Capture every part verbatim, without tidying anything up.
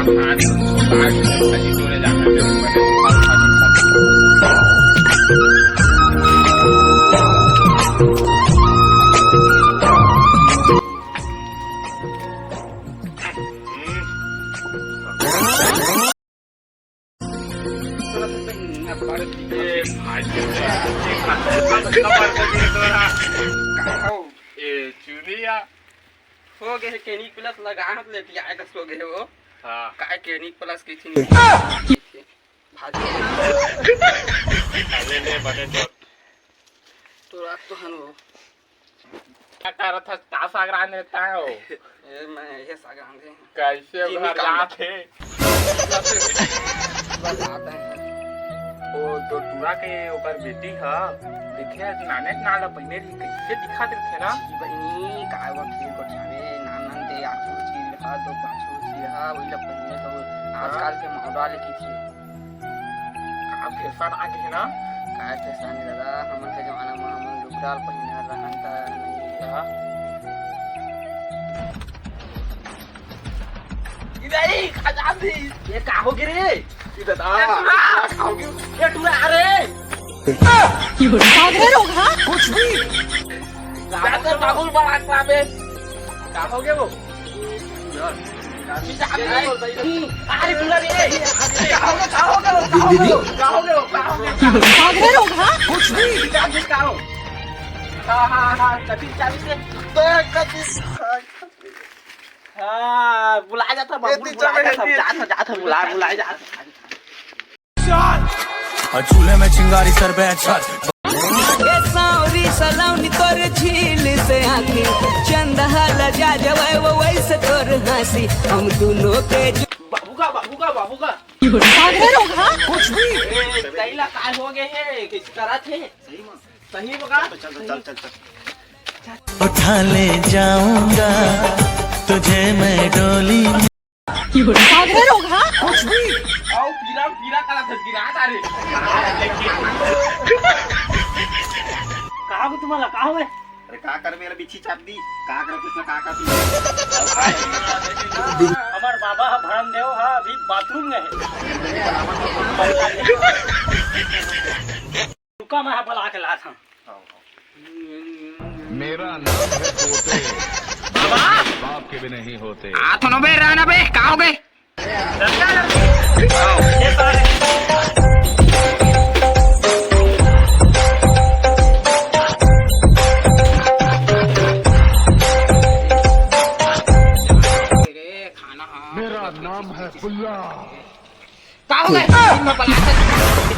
ए, चुनिया। हो गए हे, Clinic Plus लगाए हत, लेटियाए कस हो गए हे वो। हाँ। काय Clinic Plus की थी? भाग। ले, ले, बने तो। तो रात तो हन वो। का करत हस? का साग रांधे रहता है वो? ए, मैं ये साग रांधे हूँ। कैसे चीनी घर काम जात है? बस आता है। वो तो टूरा के ओकर बेटी ह, देखे नाने नान ल पहिने रही, कैसे दिखत रथे ना। जी बहिनी, काय वो खेल गोठियावे, नान नान दे आखू चीज रहा, दो पाछू चीज रहा, वही ल पहिने तो आजकल के मॉडल की थी। का फैशन आ गे ना? काय फैशन हे दादा, हमन के जमाना म हमन लुगड़ा ल पहिने रहन त नहीं। हाँ। इधर ही, खजान दी। ये का हो गे रे? ये दादा। ये टूरा, ये टूरा, अरे। भाग रहे लोग, हाँ? कुछ भी। दादा बाबुल बड़ा खराब है। का हो गे वो? अरे टूरा रे, का हो गे, का हो गे, का हो गे, का हो गे, का हो गे? भाग रहे लोग, हाँ? कुछ भी। का हो? हाँ, हाँ, हाँ, कथी चाबी से? कथी? हाँ, बुलाया जाता, बाबू, ये बुलाया जाता, जाता, जाता, बुला, बुलाया जाता। और चूल्हे में चिंगारी सर पे अच्छा। ए सावरी सलौनी तोर झील से आके, चंदा लजा जवे वो वैसे तोर हंसी, हम दोनों के जो बाबू का, बाबू का, बाबू का। भाग रहे लोग, हाँ? कुछ भी। ए, कैला काय हो गए हे, किस तरह थे? सही में। सही में का? चल, चल, चल, चल, चल। उठा ले जाऊंगा तुझे मैं डोली। भाग रहे लोग, हाँ? कुछ भी। आओ, पीरा, पीरा काला था, गिरा था रे। का हो तुम्हारा, का हो? अरे का कर, मेरा बिच्छी चाप दी, का कर, कुछ ना का कर तू। हमार बाबा ह भरमदेव ह, अभी बाथरूम में है। रुका, मैं बला के लात हूँ। मेरा नाम है पोते। बाबा! बाप के भी नहीं होते। आ, थोनो बे, रहना बे, का हो गए? मेरा नाम है फुल्ला। का हो गए? दिन में बलात हस,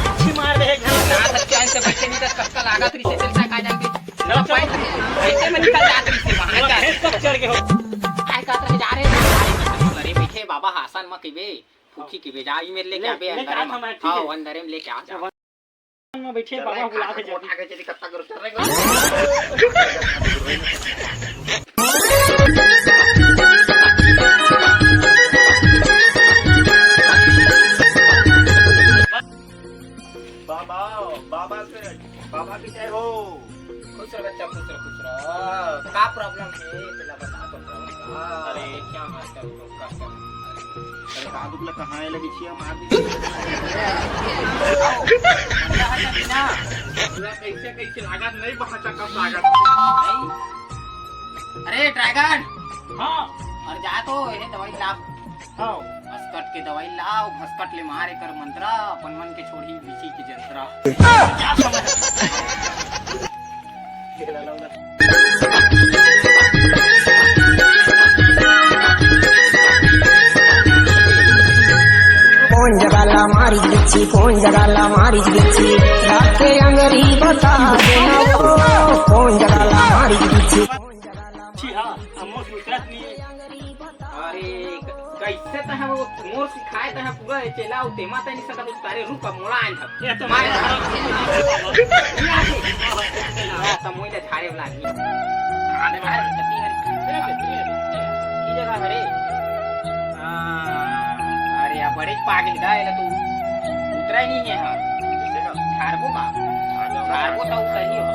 अच्छी मार दे एक घंटा। रात हर चैन से बैठे नहीं, दस कक्का लागत रही से, चलता का जाएंगे। ना, पैंट ऐसे में निकल जात रही से, वहाँ जा। भैंस कब चढ़ गए हो? आए का तो जा रहे हैं। अरे बैठे बाबा, हासन में किबे, फूकी किबे, जा, ई मेरे लेके ले, आबे, ले, अंदर में। हाँ, अंदर में लेके आ, जा। में बैठे, बाबा बुला के जल्दी। बाबा, बाबा के, बाबा की जय हो। खुश रह बच्चा, खुश रह, खुश रह। का problem है? पहला बता तो problem का। अरे, क्या हाल चाल? अरे, का दुख लगा, कहाँ है लगी छिया मार दी। पूरा कैसे, कैसे लागत नहीं, बहुत चक्कर लागत नहीं। अरे, ड्रैगन। हाँ। और जा तो, ये दवाई ला। हाँ। भसकट के दवाई लाओ, भसकट ले मार एकर मंत्रा, अपन मन के छोड़ी बिछी के जंतरा। क्या समझ? कौन जगह ला मारी बिच्छी, कौन जगह ला मारी बिच्छी, रात के अंगरी बता देना वो, कौन जगह ला मारी बिच्छी। छी, हाँ, हम मोर सुनत नहीं। अरे, क-, कैसे तह वो मोर सिखाए तह पूरा चेला उ तेमा तह नहीं सकत, तारे रूप अब मोला आइन था। ये तो मारे मारे। हाँ, तो मोइले झारे वाला आदमी। अरे भाई, गति हर। ये जगह हरे। हाँ, अरे, अब बड़े पागल गा, ये तो उतरा ही नहीं है, हाँ। झारबो का? झारबो तो उतर ही हो।